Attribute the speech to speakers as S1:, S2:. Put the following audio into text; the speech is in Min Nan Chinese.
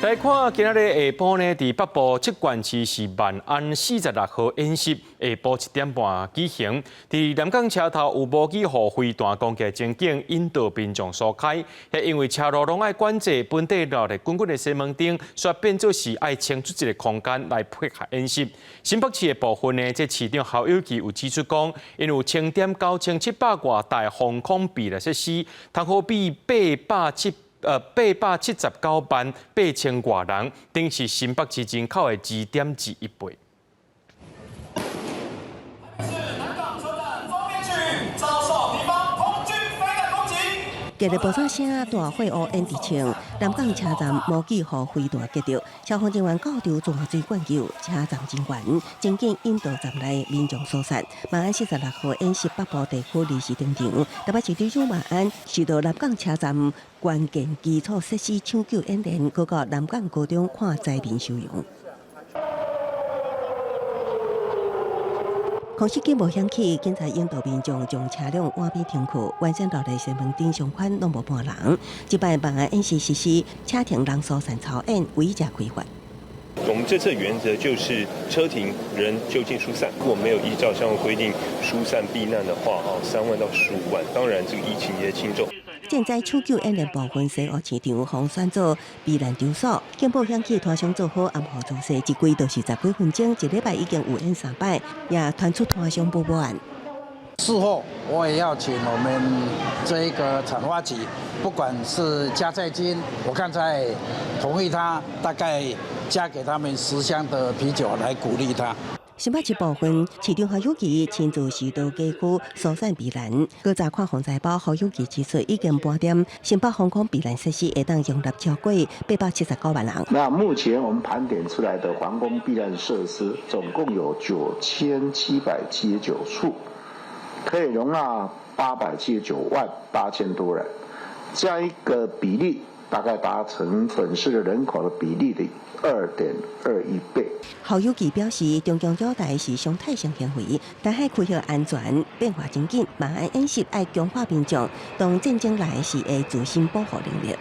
S1: 來看今仔日下晡呢，佇北部七縣市是萬安四十六號演習，下晡7點半舉行。佇南港車頭有無機予飛彈攻擊情景，引導民眾疏開。彼因為車路攏愛管制，本底熱熱滾滾的西門町，煞變做是愛清出一個空間來配合演習。新北市的部分呢，這市長侯友宜有指出講，𪜶有10.9700外台防空避難設施，通好比879萬八千外人，等於是新北市人口的2.21倍。
S2: 南港車站封邊區域遭受敵方空軍飛彈攻擊。
S3: 激烈爆炸聲，大火烏煙直衝，南港車站無機予飛彈擊著，消防人員到場泉水灌救，車站人員緊急引導站內民眾疏散。萬安四十六號演習北部地區臨時登場，台北市長馬安受到南港車站關鍵基礎設施搶救演練，閣到南港高中看災民收容。空襲警報響起，警察引導民眾將車輛倚邊停靠，原先落來西門町上寬攏無半人。這擺萬安演習實施車停人疏散操演，違者開罰。
S4: 我們這次原則就是車停人就近疏散，如果沒有依照相關規定疏散避難的話，啊，3萬到15萬。當然，這個依情節輕重。
S3: 戰災搶救演練部分，西湖市場予選做避難場所，警報響起，攤商做好掩護措施，一跪就是十幾分鐘，一禮拜已經有演三擺，也傳出攤商報報案。
S5: 事後我也要請我們這一個產發局，不管是加菜金，我剛才同意他大概加給他們10箱的啤酒來鼓勵他。
S3: 新北市部分市長侯友宜親自指導街區疏散避難，閣查看防災包，侯友宜指出已經盤點新北防空避難設施會當容納超過879萬人。
S6: 那目前我們盤點出來的防空避難設施總共有9779處，可以容納879萬8千多人，這樣一個比例大概達成本市的人口的比例的2.21倍。
S3: 侯友宜表示，中共擾台是常態性行為，台海區域安全變化真緊，萬安演習愛強化民眾，當戰爭來時的自身保護能力。